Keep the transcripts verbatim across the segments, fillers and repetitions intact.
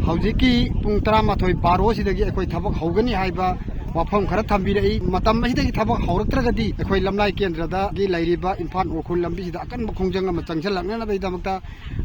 ꯍꯧꯖꯤꯛꯀꯤ ꯄꯨꯡ ꯇꯔꯥꯃꯥꯊꯣꯏ ꯕꯥꯔꯣꯁꯤꯗꯒꯤ ꯑꯩꯈꯣꯏ ꯊꯕꯛ ꯍꯧꯒꯅꯤ ꯍꯥꯏꯕ ꯋꯥꯐꯝ ꯈꯔ ꯊꯝꯕꯤꯔꯛꯏ꯫ ꯃꯇꯝ ꯑꯁꯤꯗꯒꯤ ꯊꯕꯛ ꯍꯧꯔꯛꯇ꯭ꯔꯒꯗꯤ ꯑꯩꯈꯣꯏ ꯂꯝꯂꯥꯏ ꯀꯦꯟꯗ꯭ꯔꯗꯒꯤ ꯂꯩꯔꯤꯕ ꯏꯝꯐꯥꯜ ꯎꯈ꯭ꯔꯨꯜ ꯂꯝꯕꯤꯁꯤꯗ ꯑꯀꯟꯕ ꯈꯣꯡꯖꯪ ꯑꯃ ꯆꯪꯁꯤꯜꯂꯛꯅꯅꯕꯒꯤꯗꯃꯛꯇ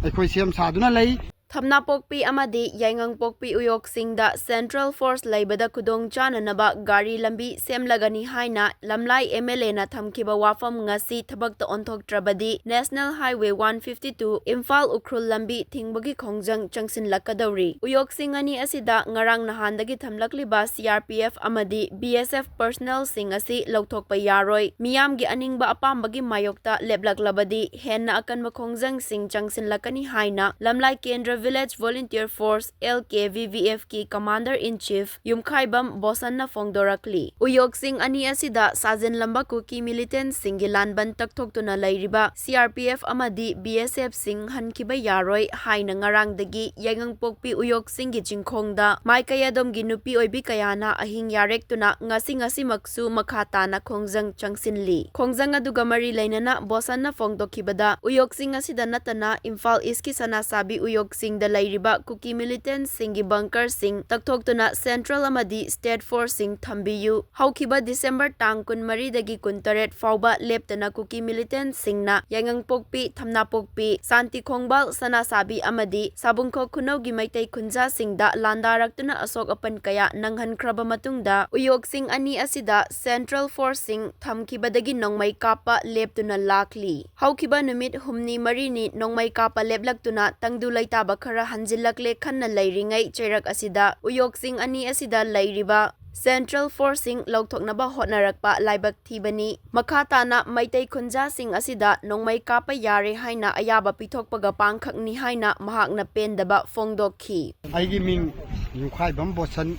ꯑꯩꯈꯣꯏ ꯁꯦꯝ ꯁꯥꯗꯨꯅ ꯂꯩ꯫ ꯊꯝꯅꯥꯄꯣꯛꯄꯤ ꯑꯃꯗꯤ ꯌꯥꯏꯉꯪꯄꯣꯛꯄꯤ ꯎꯌꯣꯛꯁꯤꯡꯗ Central Force ꯂꯩꯕꯗ ꯈꯨꯗꯣꯡ ꯆꯥꯅꯅꯕ ꯒꯥꯔꯤ ꯂꯝꯕꯤ ꯁꯦꯝꯂꯒꯅꯤ ꯍꯥꯏꯅ ꯂꯝꯂꯥꯏ M L Aꯅ ꯊꯝꯈꯤꯕ ꯋꯥꯐꯝ ꯉꯁꯤ ꯊꯕꯛꯇ ꯑꯣꯟꯊꯣꯛꯇ꯭ꯔꯕꯗꯤ National Highway one fifty two Imphal Ukhrul ꯂꯝꯕꯤ ꯊꯤꯡꯕꯒꯤ ꯈꯣꯡꯖꯪ ꯆꯪꯁꯤꯜꯂꯛꯀꯗꯧꯔꯤ꯫ ꯎꯌꯣꯛꯁꯤꯡ ꯑꯅꯤ ꯑꯁꯤꯗ ꯉꯔꯥꯡ ꯅꯍꯥꯟꯗꯒꯤ ꯊꯝꯂꯛꯂꯤꯕ C R P F ꯑꯃꯗꯤ B S F personnelꯁꯤꯡ ꯑꯁꯤ ꯂꯧꯊꯣꯛꯄ ꯌꯥꯔꯣꯏ꯫ ꯃꯤꯌꯥꯝꯒꯤ ꯑꯅꯤꯡꯕ ꯑꯄꯥꯝꯕꯒꯤ ꯃꯥꯌꯣꯛꯇ ꯂꯦꯞꯂꯛꯂꯕꯗꯤ ꯍꯦꯟꯅ ꯑꯀꯟꯕ ꯈꯣꯡꯖꯪꯁꯤꯡ ꯆꯪꯁꯤꯜꯂꯛꯀꯅꯤ ꯍꯥꯏꯅ ꯂꯝꯂꯥꯏ ꯀꯦꯟꯗ꯭ꯔ Village Volunteer Force, L K V V F ꯀꯤ Commander in Chief ꯌꯨꯝꯈꯥꯏꯕꯝ ꯕꯣꯁꯟꯅ ꯐꯣꯡꯗꯣꯔꯛꯂꯤ꯫ ꯎꯌꯣꯛꯁꯤꯡ ꯑꯅꯤ ꯑꯁꯤꯗ ꯁꯥꯖꯤꯟꯂꯝꯕ ꯀꯨꯀꯤ militantꯁꯤꯡꯒꯤ ꯂꯥꯟꯕꯟ ꯇꯛꯊꯣꯛꯇꯨꯅ ꯂꯩꯔꯤꯕ C R P F ꯑꯃꯗꯤ B S Fꯁꯤꯡ ꯍꯟꯈꯤꯕ ꯌꯥꯔꯣꯏ ꯍꯥꯏꯅ ꯉꯔꯥꯡꯗꯒꯤ ꯌꯥꯏꯉꯪꯄꯣꯛꯄꯤ ꯎꯌꯣꯛꯁꯤꯡꯒꯤ ꯆꯤꯡꯈꯣꯡꯗ ꯃꯥꯏꯀꯩ ꯑꯗꯣꯝꯒꯤ ꯅꯨꯄꯤ ꯑꯣꯏꯕꯤ ꯀꯌꯥꯅ ꯑꯍꯤꯡ ꯌꯥꯔꯦꯛꯇꯨꯅ ꯉꯁꯤ ꯉꯁꯤꯃꯛꯁꯨ ꯃꯈꯥ ꯇꯥꯅ ꯈꯣꯡꯖꯪ ꯆꯪꯁꯤꯜꯂꯤ꯫ ꯈꯣꯡꯖꯪ ꯑꯗꯨꯒ ꯃꯔꯤ ꯂꯩꯅꯅ ꯕꯣꯁꯟꯅ ꯐꯣꯡꯗꯣꯛꯈꯤꯕꯗ ꯎꯌꯣꯛꯁꯤꯡ ꯑꯁꯤꯗ ꯅꯠꯇꯅ ꯏꯝꯐꯥꯜ Eastꯀꯤ ꯁꯅꯥꯁꯥꯕꯤ ꯎꯌꯣꯛꯁꯤꯡꯗ ꯂꯩꯔꯤꯕ ꯀꯨꯀꯤ militantꯁꯤꯡꯒꯤ bunkerꯁꯤꯡ ꯇꯛꯊꯣꯛꯇꯨꯅ Central ꯑꯃꯗꯤ State Forceꯁꯤꯡ ꯊꯝꯕꯤꯌꯨ꯫ ꯍꯧꯈꯤꯕ December ꯇꯥꯡ ꯀꯨꯟꯃꯔꯤꯗꯒꯤ ꯀꯨꯟꯇꯔꯦꯠ ꯐꯥꯎꯕ ꯂꯦꯞꯇꯅ ꯀꯨꯀꯤ militantꯁꯤꯡꯅ ꯌꯥꯏꯉꯪꯄꯣꯛꯄꯤ, ꯊꯝꯅꯥꯄꯣꯛꯄꯤ, ꯁꯥꯟꯇꯤ ꯈꯣꯡꯕꯥꯜ, ꯁꯅꯥꯁꯥꯕꯤ ꯑꯃꯗꯤ ꯁꯥꯕꯨꯡꯈꯣꯛ ꯈꯨꯅꯧꯒꯤ ꯃꯩꯇꯩ ꯈꯨꯟꯖꯥꯁꯤꯡꯗ ꯂꯥꯟꯗꯥꯔꯛꯇꯨꯅ ꯑꯁꯣꯛ ꯑꯄꯟ ꯀꯌꯥ ꯅꯪꯍꯟꯈ꯭ꯔꯕ ꯃꯇꯨꯡꯗ ꯎꯌꯣꯛꯁꯤꯡ ꯑꯅꯤ ꯑꯁꯤꯗ Central Forceꯁꯤꯡ ꯊꯝꯈꯤꯕꯗꯒꯤ ꯅꯣꯡꯃꯩ ꯀꯥꯞꯄ ꯂꯦꯞꯇꯨꯅ ꯂꯥꯛꯂꯤ꯫ ꯍꯧꯈꯤꯕ ꯅꯨꯃꯤꯠ ꯍꯨꯝꯅꯤ ꯃꯔꯤꯅꯤ ꯅꯣꯡꯃꯩ ꯀꯥꯞꯄ ꯂꯦꯞꯂꯛꯇꯨꯅ ꯇꯪꯗꯨ ꯂꯩꯇꯥꯕ ꯈꯔ ꯍꯟꯖꯤꯜꯂꯛꯂꯦ ꯈꯟꯅ ꯂꯩꯔꯤꯉꯩ ꯆꯩꯔꯛ ꯑꯁꯤꯗ ꯎꯌꯣꯛꯁꯤꯡ ꯑꯅꯤ ꯑꯁꯤꯗ ꯂꯩꯔꯤꯕ Central Forceꯁꯤꯡ ꯂꯧꯊꯣꯛꯅꯕ ꯍꯣꯠꯅꯔꯛꯄ ꯂꯥꯏꯕꯛ ꯊꯤꯕꯅꯤ꯫ ꯃꯈꯥ ꯇꯥꯅ ꯃꯩꯇꯩ ꯈꯨꯟꯖꯥꯁꯤꯡ ꯑꯁꯤꯗ ꯅꯣꯡꯃꯩ ꯀꯥꯞꯄ ꯌꯥꯔꯦ ꯍꯥꯏꯅ ꯑꯌꯥꯕ ꯄꯤꯊꯣꯛꯄꯒ ꯄꯥꯡꯈꯛꯅꯤ ꯍꯥꯏꯅ ꯃꯍꯥꯛꯅ ꯄꯦꯟꯗꯕ ꯐꯣꯡꯗꯣꯛꯈꯤ꯫ ꯑꯩꯒꯤ ꯃꯤꯡ ꯌꯨꯝꯈꯥꯏꯕꯝ ꯕꯣꯁꯟ,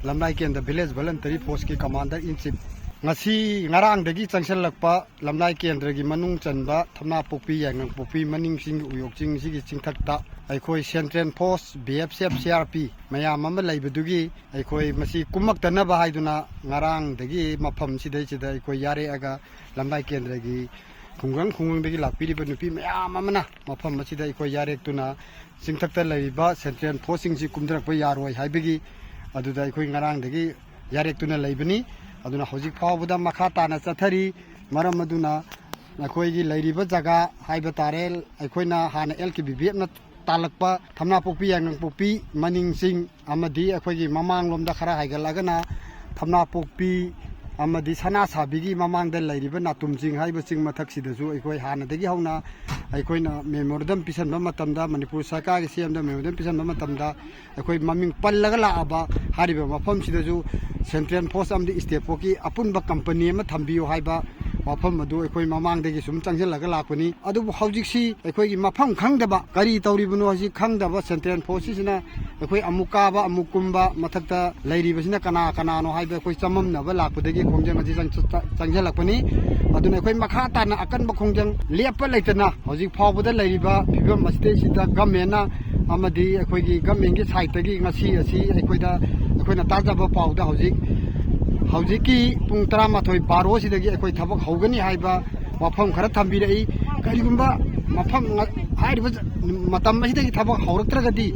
ꯂꯝꯂꯥꯏ ꯀꯦꯟꯗ꯭ꯔ Village Voluntary Forceꯀꯤ Commander in Chief꯫ ꯉꯁꯤ ꯉꯔꯥꯡꯗꯒꯤ ꯆꯪꯁꯤꯜꯂꯛꯄ ꯂꯝꯂꯥꯏ ꯀꯦꯟꯗ꯭ꯔꯒꯤ ꯃꯅꯨꯡ ꯆꯟꯕ ꯊꯝꯅꯥꯄꯣꯛꯄꯤ, ꯌꯥꯏꯉꯪꯄꯣꯛꯄꯤ ꯃꯅꯤꯡꯁꯤꯡꯒꯤ ꯎꯌꯣꯛꯁꯤꯡꯁꯤꯒꯤ ꯆꯤꯡꯊꯛꯇ ꯑꯩꯈꯣꯏ Central Force, B S F, C R P ꯃꯌꯥꯝ ꯑꯃ ꯂꯩꯕꯗꯨꯒꯤ ꯑꯩꯈꯣꯏ ꯃꯁꯤ ꯀꯨꯝꯃꯛꯇꯅꯕ ꯍꯥꯏꯗꯨꯅ ꯉꯔꯥꯡꯗꯒꯤ ꯃꯐꯝꯁꯤꯗꯩꯁꯤꯗ ꯑꯩꯈꯣꯏ ꯌꯥꯔꯦꯛꯑꯒ ꯂꯝꯂꯥꯏ ꯀꯦꯟꯗ꯭ꯔꯒꯤ ꯈꯨꯡꯒꯪ ꯈꯨꯡꯒꯪꯗꯒꯤ ꯂꯥꯛꯄꯤꯔꯤꯕ ꯅꯨꯄꯤ ꯃꯌꯥꯝ ꯑꯃꯅ ꯃꯐꯝ ꯑꯁꯤꯗ ꯑꯩꯈꯣꯏ ꯌꯥꯔꯦꯛꯇꯨꯅ ꯆꯤꯡꯊꯛꯇ ꯂꯩꯔꯤꯕ ꯁꯦꯟꯇ꯭ꯔꯦꯜ ꯐꯣꯔꯁꯁꯤꯡꯁꯤ ꯀꯨꯝꯊꯔꯛꯄ ꯌꯥꯔꯣꯏ ꯍꯥꯏꯕꯒꯤ, ꯑꯗꯨꯗ ꯑꯩꯈꯣꯏ ꯉꯔꯥꯡꯗꯒꯤ ꯌꯥꯔꯦꯛꯇꯨꯅ ꯂꯩꯕꯅꯤ꯫ ꯑꯗꯨꯅ ꯍꯧꯖꯤꯛ ꯐꯥꯎꯕꯗ ꯃꯈꯥ ꯇꯥꯅ ꯆꯠꯊꯔꯤ꯫ ꯃꯔꯝ ꯑꯗꯨꯅ ꯑꯩꯈꯣꯏꯒꯤ ꯂꯩꯔꯤꯕ ꯖꯒꯥ ꯍꯥꯏꯕ ꯇꯥꯔꯦ, ꯑꯩꯈꯣꯏꯅ ꯍꯥꯟꯅ ꯑꯦꯜ ꯀꯦ ꯕꯤ ꯕꯤ ꯑꯦꯐꯅ ꯇꯥꯜꯂꯛꯄ ꯊꯝꯅꯥꯄꯣꯛꯄꯤ, ꯌꯥꯏꯉꯪꯄꯣꯛꯄꯤ ꯃꯅꯤꯡ ꯆꯤꯡ ꯑꯃꯗꯤ ꯑꯩꯈꯣꯏꯒꯤ ꯃꯃꯥꯡꯂꯣꯝꯗ ꯈꯔ ꯍꯥꯏꯒꯠꯂꯒꯅ ꯊꯝꯅꯥꯄꯣꯛꯄꯤ ꯑꯃꯗꯤ ꯁꯅꯥꯁꯥꯕꯤꯒꯤ ꯃꯃꯥꯡꯗ ꯂꯩꯔꯤꯕ ꯅꯥꯇꯨꯝ ꯆꯤꯡ ꯍꯥꯏꯕ ꯆꯤꯡ ꯃꯊꯛꯁꯤꯗꯁꯨ ꯑꯩꯈꯣꯏ ꯍꯥꯟꯅꯗꯒꯤ ꯍꯧꯅ ꯑꯩꯈꯣꯏꯅ memorandum ꯄꯤꯁꯟꯕ ꯃꯇꯝꯗ, ꯃꯅꯤꯄꯨꯔ ꯁꯔꯀꯥꯔꯒꯤ ꯁꯤ ꯑꯦꯝꯗ memorandum ꯄꯤꯁꯟꯕ ꯃꯇꯝꯗ, ꯑꯩꯈꯣꯏ ꯃꯃꯤꯡ ꯄꯜꯂꯒ ꯂꯥꯛꯑꯕ ꯍꯥꯏꯔꯤꯕ ꯃꯐꯝꯁꯤꯗꯁꯨ ꯁꯦꯟꯇ꯭ꯔꯦꯜ ꯐꯣꯔꯁ ꯑꯃꯗꯤ ꯁ꯭ꯇꯦꯠ ꯐꯣꯔꯁꯀꯤ ꯑꯄꯨꯟꯕ ꯀꯝꯄꯅꯤ ꯑꯃ ꯊꯝꯕꯤꯌꯨ ꯍꯥꯏꯕ ꯋꯥꯐꯝ ꯑꯗꯨ ꯑꯩꯈꯣꯏ ꯃꯃꯥꯡꯗꯒꯤ ꯁꯨꯝ ꯆꯪꯁꯤꯜꯂꯒ ꯂꯥꯛꯄꯅꯤ꯫ ꯑꯗꯨꯕꯨ ꯍꯧꯖꯤꯛꯁꯤ ꯑꯩꯈꯣꯏꯒꯤ ꯃꯐꯝ ꯈꯪꯗꯕ, ꯀꯔꯤ ꯇꯧꯔꯤꯕꯅꯣ ꯍꯥꯏꯁꯤ ꯈꯪꯗꯕ ꯁꯦꯟꯇ꯭ꯔꯦꯜ ꯐꯣꯔꯁꯁꯤꯅ ꯑꯩꯈꯣꯏ ꯑꯃꯨꯛ ꯀꯥꯕ ꯑꯃꯨꯛ ꯀꯨꯝꯕ, ꯃꯊꯛꯇ ꯂꯩꯔꯤꯕꯁꯤꯅ ꯀꯅꯥ ꯀꯅꯥꯅꯣ ꯍꯥꯏꯕ ꯑꯩꯈꯣꯏ ꯆꯃꯝꯅꯕ ꯂꯥꯛꯄꯗꯒꯤ ꯈꯣꯡꯖꯪ ꯑꯁꯤ ꯆꯪ-, ꯆꯪꯁꯤꯜꯂꯛꯄꯅꯤ꯫ ꯑꯗꯨꯅ ꯑꯩꯈꯣꯏ ꯃꯈꯥ ꯇꯥꯅ ꯑꯀꯟꯕ ꯈꯣꯡꯖꯪ ꯂꯦꯞꯄ ꯂꯩꯇꯅ ꯍꯧꯖꯤꯛ ꯐꯥꯎꯕꯗ ꯂꯩꯔꯤꯕ ꯐꯤꯕꯝ ꯑꯁꯤꯗꯩꯁꯤꯗ ꯒꯃꯦꯟꯅ ꯑꯃꯗꯤ ꯑꯩꯈꯣꯏꯒꯤ ꯒꯃꯦꯟꯒꯤ ꯁꯥꯏꯠꯇꯒꯤ ꯉꯁꯤ ꯑꯁꯤ ꯑꯩꯈꯣꯏꯗ, ꯑꯩꯈꯣꯏꯅ ꯇꯥꯖꯕ ꯄꯥꯎꯗ ꯍꯧꯖꯤꯛ, ꯍꯧꯖꯤꯛꯀꯤ ꯄꯨꯡ ꯇꯔꯥꯃꯥꯊꯣꯏ ꯕꯥꯔꯣꯁꯤꯗꯒꯤ ꯑꯩꯈꯣꯏ ꯊꯕꯛ ꯍꯧꯒꯅꯤ ꯍꯥꯏꯕ ꯋꯥꯐꯝ ꯈꯔ ꯊꯝꯕꯤꯔꯛꯏ꯫ ꯀꯔꯤꯒꯨꯝꯕ ꯃꯐꯝ ꯉ-, ꯍꯥꯏꯔꯤꯕ ꯖ-, ꯃꯇꯝ ꯑꯁꯤꯗꯒꯤ ꯊꯕꯛ ꯍꯧꯔꯛꯇ꯭ꯔꯒꯗꯤ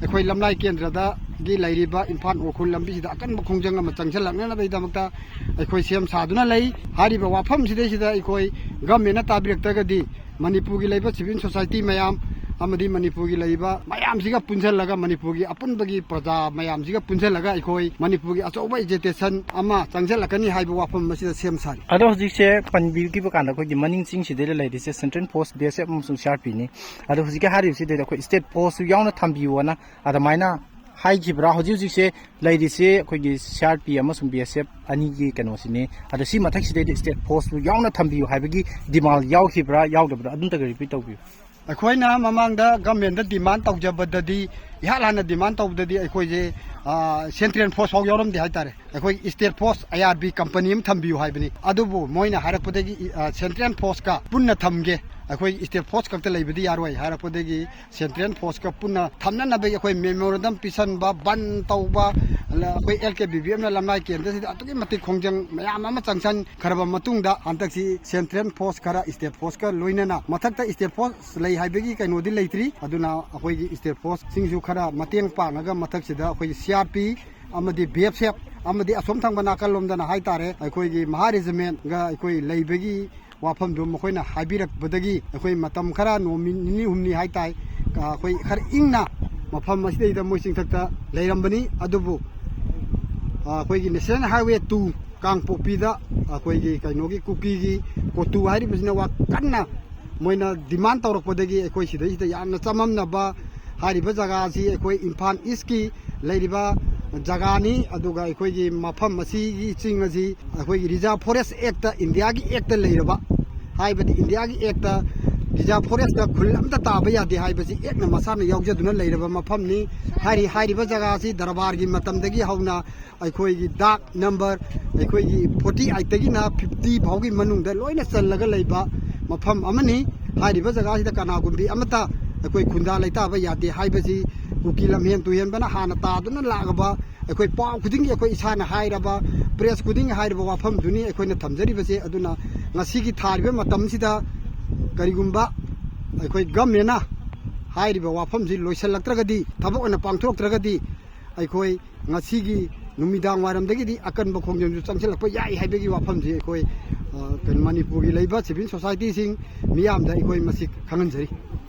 ꯑꯩꯈꯣꯏ ꯂꯝꯂꯥꯏ ꯀꯦꯟꯗ꯭ꯔꯗꯒꯤ ꯂꯩꯔꯤꯕ ꯏꯝꯐꯥꯜ ꯎꯈ꯭ꯔꯨꯜ ꯂꯝꯕꯤꯁꯤꯗ ꯑꯀꯟꯕ ꯈꯣꯡꯖꯪ ꯑꯃ ꯆꯪꯁꯤꯜꯂꯛꯅꯅꯕꯒꯤꯗꯃꯛꯇ ꯑꯩꯈꯣꯏ ꯁꯦꯝ ꯁꯥꯗꯨꯅ ꯂꯩ꯫ ꯍꯥꯏꯔꯤꯕ ꯋꯥꯐꯝꯁꯤꯗꯩꯁꯤꯗ ꯑꯩꯈꯣꯏ ꯒꯃꯦꯟꯅ ꯇꯥꯕꯤꯔꯛꯇ꯭ꯔꯒꯗꯤ ꯃꯅꯤꯄꯨꯔꯒꯤ ꯂꯩꯕ civil society ꯃꯌꯥꯝ ꯑꯃꯗꯤ ꯃꯅꯤꯄꯨꯔꯒꯤ ꯂꯩꯕ ꯃꯌꯥꯝꯁꯤꯒ ꯄꯨꯟꯁꯤꯜꯂꯒ, ꯃꯅꯤꯄꯨꯔꯒꯤ ꯑꯄꯨꯟꯕꯒꯤ ꯄ꯭ꯔꯖꯥ ꯃꯌꯥꯝꯁꯤꯒ ꯄꯨꯟꯁꯤꯜꯂꯒ ꯑꯩꯈꯣꯏ ꯃꯅꯤꯄꯨꯔꯒꯤ ꯑꯆꯧꯕ agitation ꯑꯃ ꯆꯪꯁꯤꯜꯂꯛꯀꯅꯤ ꯍꯥꯏꯕ ꯋꯥꯐꯝ ꯑꯁꯤꯗ ꯁꯦꯝ ꯁꯥꯔꯤ꯫ ꯑꯗꯣ ꯍꯧꯖꯤꯛꯁꯦ ꯄꯟꯕꯤꯈꯤꯕ ꯀꯥꯟꯗ ꯑꯩꯈꯣꯏꯒꯤ ꯃꯅꯤꯡ ꯆꯤꯡꯁꯤꯗꯩꯗ ꯂꯩꯔꯤꯁꯦ ꯁꯦꯟꯇ꯭ꯔꯦꯜ ꯐꯣꯔꯁ, ꯕꯤ ꯑꯦꯁ ꯑꯦꯐ ꯑꯃꯁꯨꯡ ꯁꯤ ꯑꯥꯔ ꯄꯤꯅꯤ꯫ ꯑꯗꯣ ꯍꯧꯖꯤꯛꯀꯤ ꯍꯥꯏꯔꯤꯕꯁꯤꯗꯩꯗ ꯑꯩꯈꯣꯏ ꯁ꯭ꯇꯦꯠ ꯐꯣꯔꯁꯁꯨ ꯌꯥꯎꯅ ꯊꯝꯕꯤꯌꯣꯅ ꯑꯗꯨꯃꯥꯏꯅ ꯍꯥꯏꯈꯤꯕ꯭ꯔꯥ? ꯍꯧꯖꯤꯛ ꯍꯧꯖꯤꯛꯁꯦ ꯂꯩꯔꯤꯁꯦ ꯑꯩꯈꯣꯏꯒꯤ ꯁꯤ ꯑꯥꯔ ꯄꯤ ꯑꯃꯁꯨꯡ ꯕꯤ ꯑꯦꯁ ꯑꯦꯐ ꯑꯅꯤꯒꯤ ꯀꯩꯅꯣꯁꯤꯅꯤ꯫ ꯑꯗꯣ ꯁꯤ ꯃꯊꯛꯁꯤꯗꯩꯗ ꯁ꯭ꯇꯦꯠ ꯐꯣꯔꯁꯁꯨ ꯌꯥꯎꯅ ꯊꯝꯕꯤꯌꯨ ꯍꯥꯏꯕꯒꯤ ꯗꯤꯃꯥꯟ ꯌꯥꯎꯈꯤꯕ꯭ꯔꯥ, ꯌꯥꯎꯗꯕ꯭ꯔꯥ? ꯑꯗꯨꯝꯇꯒ ꯔꯤꯄꯤꯠ ꯇꯧꯕꯤꯌꯨ꯫ ꯑꯩꯈꯣꯏꯅ ꯃꯃꯥꯡꯗ ꯒꯃꯦꯟꯗ ꯗꯤꯃꯥꯟ ꯇꯧꯖꯕꯗꯗꯤ, ꯏꯍꯥꯟ ꯍꯥꯟꯅ ꯗꯤꯃꯥꯟ ꯇꯧꯕꯗꯗꯤ ꯑꯩꯈꯣꯏꯁꯦ, ꯑ, ꯁꯦꯟꯇ꯭ꯔꯦꯜ ꯐꯣꯔꯁ ꯐꯥꯎ ꯌꯥꯎꯔꯝꯗꯦ ꯍꯥꯏꯇꯥꯔꯦ꯫ ꯑꯩꯈꯣꯏ ꯁ꯭ꯇꯦꯠ ꯐꯣꯔꯁ, ꯑꯥꯏ ꯑꯥꯔ ꯕꯤ ꯀꯝꯄꯅꯤ ꯑꯃ ꯊꯝꯕꯤꯌꯨ ꯍꯥꯏꯕꯅꯤ꯫ ꯑꯗꯨꯕꯨ ꯃꯣꯏꯅ ꯍꯥꯏꯔꯛꯄꯗꯒꯤ, ꯑ, ꯁꯦꯟꯇ꯭ꯔꯦꯜ ꯐꯣꯔꯁꯀ ꯄꯨꯟꯅ ꯊꯝꯒꯦ, ꯑꯩꯈꯣꯏ ꯁ꯭ꯇꯦꯠ ꯐꯣꯔꯁ ꯈꯛꯇ ꯂꯩꯕꯗꯤ ꯌꯥꯔꯣꯏ ꯍꯥꯏꯔꯛꯄꯗꯒꯤ ꯁꯦꯟꯇ꯭ꯔꯦꯜ ꯐꯣꯔꯁꯀ ꯄꯨꯟꯅ ꯊꯝꯅꯅꯕꯒꯤ ꯑꯩꯈꯣꯏ ꯃꯦꯃꯣꯔꯦꯟꯗꯝ ꯄꯤꯁꯟꯕ, ꯕꯟ ꯇꯧꯕ, ꯑꯩꯈꯣꯏ ꯑꯦꯜ ꯀꯦ ꯕꯤ ꯕꯤ ꯑꯦꯐꯅ ꯂꯝꯂꯥꯏ ꯀꯦꯟꯗ꯭ꯔꯁꯤꯗ ꯑꯗꯨꯛꯀꯤ ꯃꯇꯤꯛ ꯈꯣꯡꯖꯪ ꯃꯌꯥꯝ ꯑꯃ ꯆꯪꯁꯟꯈ꯭ꯔꯕ ꯃꯇꯨꯡꯗ ꯍꯟꯗꯛꯁꯤ ꯁꯦꯟꯇ꯭ꯔꯦꯜ ꯐꯣꯔꯁ ꯈꯔ ꯁ꯭ꯇꯦꯠ ꯐꯣꯔꯁꯀ ꯂꯣꯏꯅꯅ, ꯃꯊꯛꯇ ꯁ꯭ꯇꯦꯠ ꯐꯣꯔꯁ ꯂꯩ ꯍꯥꯏꯕꯒꯤ ꯀꯩꯅꯣꯗꯤ ꯂꯩꯇ꯭ꯔꯤ, ꯑꯗꯨꯅ ꯑꯩꯈꯣꯏꯒꯤ ꯁ꯭ꯇꯦꯠ ꯐꯣꯔꯁꯁꯤꯡꯁꯨ ꯈꯔ ꯃꯇꯦꯡ ꯄꯥꯡꯉꯒ ꯃꯊꯛꯁꯤꯗ ꯑꯩꯈꯣꯏꯒꯤ ꯁꯤ ꯑꯥꯔ ꯄꯤ ꯑꯃꯗꯤ ꯕꯤ ꯑꯦꯁ ꯑꯦꯐ ꯑꯃꯗꯤ ꯑꯁꯣꯝ ꯊꯪꯕ ꯅꯥꯀꯜꯂꯣꯝꯗꯅ ꯍꯥꯏꯇꯥꯔꯦ, ꯑꯩꯈꯣꯏꯒꯤ ꯃꯍꯥ ꯔꯦꯖꯤꯃꯦꯟꯒ ꯑꯩꯈꯣꯏ ꯂꯩꯕꯒꯤ ꯋꯥꯐꯝꯗꯨ ꯃꯈꯣꯏꯅ ꯍꯥꯏꯕꯤꯔꯛꯄꯗꯒꯤ ꯑꯩꯈꯣꯏ ꯃꯇꯝ ꯈꯔ ꯅꯣꯡ ꯅꯤꯅꯤ ꯍꯨꯝꯅꯤ ꯍꯥꯏꯇꯥꯏ, ꯑꯩꯈꯣꯏ ꯈꯔ ꯏꯪꯅ ꯃꯐꯝ ꯑꯁꯤꯗꯩꯗ ꯃꯣꯏ ꯆꯤꯡꯊꯛꯇ ꯂꯩꯔꯝꯕꯅꯤ꯫ ꯑꯗꯨꯕꯨ ꯑꯩꯈꯣꯏꯒꯤ National Highway two ꯀꯥꯡꯄꯣꯛꯄꯤꯗ ꯑꯩꯈꯣꯏꯒꯤ ꯀꯩꯅꯣꯒꯤ ꯀꯨꯀꯤꯒꯤ ꯀꯣꯇꯨ ꯍꯥꯏꯔꯤꯕꯁꯤꯅ ꯋꯥ ꯀꯟꯅ ꯃꯣꯏꯅ demand ꯇꯧꯔꯛꯄꯗꯒꯤ ꯑꯩꯈꯣꯏ ꯁꯤꯗꯩꯁꯤꯗ ꯌꯥꯝꯅ ꯆꯃꯝꯅꯕ, ꯍꯥꯏꯔꯤꯕ ꯖꯒꯥ ꯑꯁꯤ ꯑꯩꯈꯣꯏ ꯏꯝꯐꯥꯜ ꯏꯁꯀꯤ ꯂꯩꯔꯤꯕ ꯖꯒꯥꯅꯤ꯫ ꯑꯗꯨꯒ ꯑꯩꯈꯣꯏꯒꯤ ꯃꯐꯝ ꯑꯁꯤꯒꯤ ꯆꯤꯡ ꯑꯁꯤ ꯑꯩꯈꯣꯏꯒꯤ Reserve Forest Act, ꯏꯟꯗꯤꯌꯥꯒꯤ ꯑꯦꯛꯇ ꯂꯩꯔꯕ, ꯍꯥꯏꯕꯗꯤ ꯏꯟꯗꯤꯌꯥꯒꯤ ꯑꯦꯛꯇ Reserve Forestꯇ ꯈꯨꯜ ꯑꯃꯠꯇ ꯇꯥꯕ ꯌꯥꯗꯦ ꯍꯥꯏꯕꯁꯤ ꯑꯦꯛꯅ ꯃꯁꯥꯅ ꯌꯥꯎꯖꯗꯨꯅ ꯂꯩꯔꯕ ꯃꯐꯝꯅꯤ꯫ ꯍꯥꯏꯔꯤ, ꯍꯥꯏꯔꯤꯕ ꯖꯒꯥ ꯑꯁꯤ ꯗꯔꯕꯥꯔꯒꯤ ꯃꯇꯝꯗꯒꯤ ꯍꯧꯅ ꯑꯩꯈꯣꯏꯒꯤ ꯗꯥꯛ ꯅꯝꯕꯔ, ꯑꯩꯈꯣꯏꯒꯤ forty eightꯇꯒꯤꯅ fifty ꯐꯥꯎꯒꯤ ꯃꯅꯨꯡꯗ ꯂꯣꯏꯅ ꯆꯜꯂꯒ ꯂꯩꯕ ꯃꯐꯝ ꯑꯃꯅꯤ꯫ ꯍꯥꯏꯔꯤꯕ ꯖꯒꯥꯁꯤꯗ ꯀꯅꯥꯒꯨꯝꯕꯤ ꯑꯃꯠꯇ ꯑꯩꯈꯣꯏ ꯈꯨꯟꯗꯥ ꯂꯩꯇꯥꯕ ꯌꯥꯗꯦ ꯍꯥꯏꯕꯁꯤ ꯀꯨꯀꯤ ꯂꯝꯍꯦꯟ ꯇꯨꯍꯦꯟꯕꯅ ꯍꯥꯟꯅ ꯇꯥꯗꯨꯅ ꯂꯥꯛꯂꯕ, ꯑꯩꯈꯣꯏ ꯄꯥꯎ ꯈꯨꯗꯤꯡꯒꯤ ꯑꯩꯈꯣꯏ ꯏꯁꯥꯅ ꯍꯥꯏꯔꯕ, press ꯈꯨꯗꯤꯡꯒꯤ ꯍꯥꯏꯔꯤꯕ ꯋꯥꯐꯝꯗꯨꯅꯤ ꯑꯩꯈꯣꯏꯅ ꯊꯝꯖꯔꯤꯕꯁꯦ꯫ ꯑꯗꯨꯅ ꯉꯁꯤꯒꯤ ꯊꯥꯔꯤꯕ ꯃꯇꯝꯁꯤꯗ ꯀꯔꯤꯒꯨꯝꯕ ꯑꯩꯈꯣꯏ governmentꯅ ꯍꯥꯏꯔꯤꯕ ꯋꯥꯐꯝꯁꯤ ꯂꯣꯏꯁꯤꯜꯂꯛꯇ꯭ꯔꯒꯗꯤ, ꯊꯕꯛ ꯑꯣꯏꯅ ꯄꯥꯡꯊꯣꯔꯛꯇ꯭ꯔꯒꯗꯤ, ꯑꯩꯈꯣꯏ ꯉꯁꯤꯒꯤ ꯅꯨꯃꯤꯗꯥꯡ ꯋꯥꯏꯔꯝꯗꯒꯤꯗꯤ ꯑꯀꯟꯕ ꯈꯣꯡꯖꯪꯁꯨ ꯆꯪꯁꯤꯜꯂꯛꯄ ꯌꯥꯏ ꯍꯥꯏꯕꯒꯤ ꯋꯥꯐꯝꯁꯤ ꯑꯩꯈꯣꯏ, ꯑ, ꯀꯩꯅꯣ, ꯃꯅꯤꯄꯨꯔꯒꯤ ꯂꯩꯕ civil societyꯁꯤꯡ ꯃꯤꯌꯥꯝꯗ ꯑꯩꯈꯣꯏ ꯃꯁꯤ ꯈꯪꯍꯟꯖꯔꯤ꯫